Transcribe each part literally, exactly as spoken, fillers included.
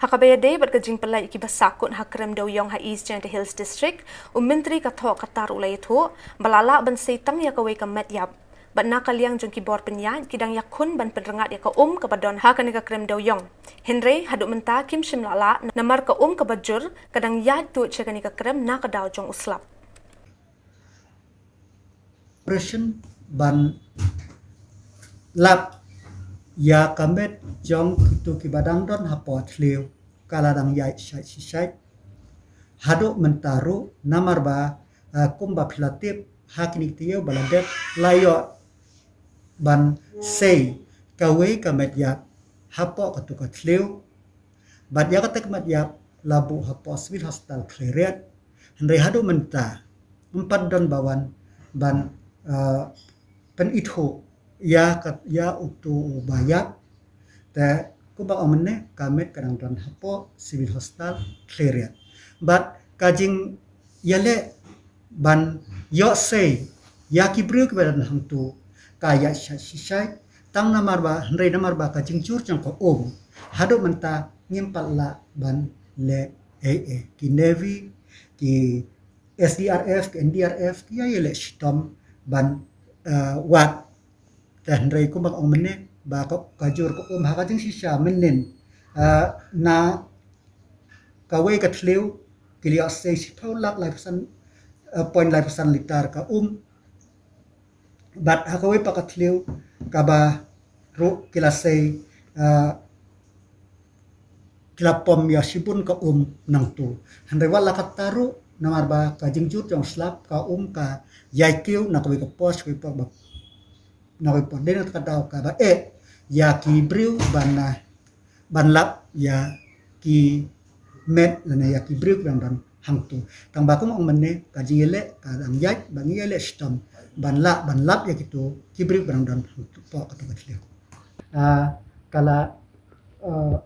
Kaba ïadei bad ka jingpyllait ïa ki ba sahkut ha krem dewïong ha East Jaintia Hills District, u Myntri ka thoh ka tar u la ïathuh ba la lah ban sei tang ïa kawei ka met ïap. Bad na ka liang jong ki bor pynïaid, ki dang ïakhun ban pynrngat ïa ka um kaba don ha kane ka krem dewïong. Hynrei haduh mynta kim shym la lah namar ka um kaba jur ka dang ïaid tuid sha kane ka krem na ka daw jong u slap. Operation ban lap ïa ka met jong kito kiba dang don hapoh thliew ka la dang ïaid shait shishait. Haduh mynta ruh namar ba, ah, kumba phi la tip ha kine ki taïew ba la dep la ïoh ban sei kawei ka met ïap hapoh katu ka thliew. Bad ïa kata ka met ïap la buh hapoh Civil Hospital Khliehriat. Hynrei haduh mynta ym pat don ba wan ban, ah, pynithuh ïa ka, ïa utu uba ïap. Te kumba ong mynne ka met ka dang don hapoh Civil Hospital Khliehriat. Bad ka jingïaleh ban ïoh sei ïa ki briew kiba don hangtu ka ïaid shait shishait, tang namar ba, hynrei namar ba ka jingjur jong ka um haduh mynta ngim pat lah ban leh ei ei. Ki Navy, ki S D R F, ki N D R F ki ïa ïaleh shitom ban, eh, wad. Te hynrei kumba ong mynne ba ka, ka jur ka um ha ka jingshisha mynnin, eh, na kawei ka thliew ki la ïoh sei shiphew lak laiphew san, eh, point laiphew san litar ka um. Bad ha kawei pat ka thliew kaba ruh ki la sei, ah, ki la pom ïa shibun ka um nangtu. Hynrei wat la katta ruh namar ba ka jingjur jong slap ka um ka ïai kiew na kawei ka por sha kawei por ba, na kawei por dei na kata ka daw kaba eh ïa ki briew ban, ah, ban lap ïa ki met lane ïa ki briew kiba dang don hangtu. Tang ba kum ong mynne ka jingïaleh ka dang ïaid ba ngi ïaleh shitom ban lah ban lap ïa kitu ki briew kiba dang don hangtu hapoh katu ka thliew. Ah, ka la, ah,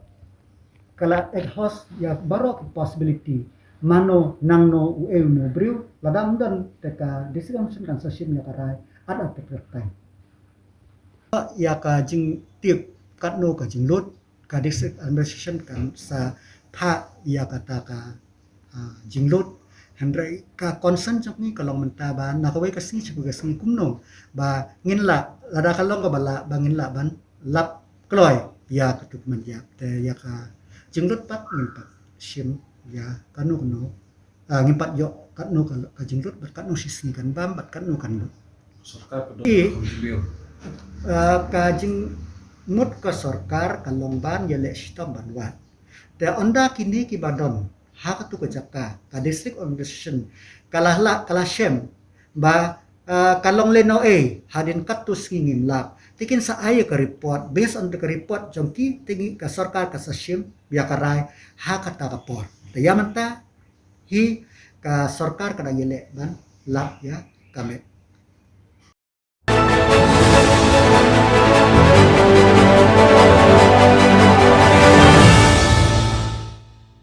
ka la exhaust ïa baroh ki possibility, mano nangno uei uno u briew, lada ym don te ka District Administration kan sa shim ïa ka rai at a particular time. Ïa ka jingtip katno ka jinglut, ka District Administration kan sa phah ïa kata ka, ah, jinglut. Hynrei ka concern jong ngi ka long mynta ba na kawei ka sngi sha kawei ka sngi kumno ba ngin lah, lada ka long kaba lah ba ngin lah ban lap kloi ïa katu ka met ïap. Te ïa ka jinglut pat ngim pat shim ïa kano kano, ah, ngim pat ïoh katno ka, ka jinglut bad katno shi sngi kan bam bad katno kan lut. Sorkar ka don, eh, ka jingmut ka sorkar ka long ban ïaleh shitom ban wad. Te ynda kine kiba don ha katu ka jaka, ka District Administration ka la lah, ka la shem ba, ah, ka long lehnohei, hadien katto sngi ngim lap. Te kin sa ai ka report, based on ka report jong ki te ngi, ka sorkar ka sa shim ïa ka rai ha kata ka por. Te ïa mynta hi ka sorkar ka dang ïaleh ban lap ïa ka met.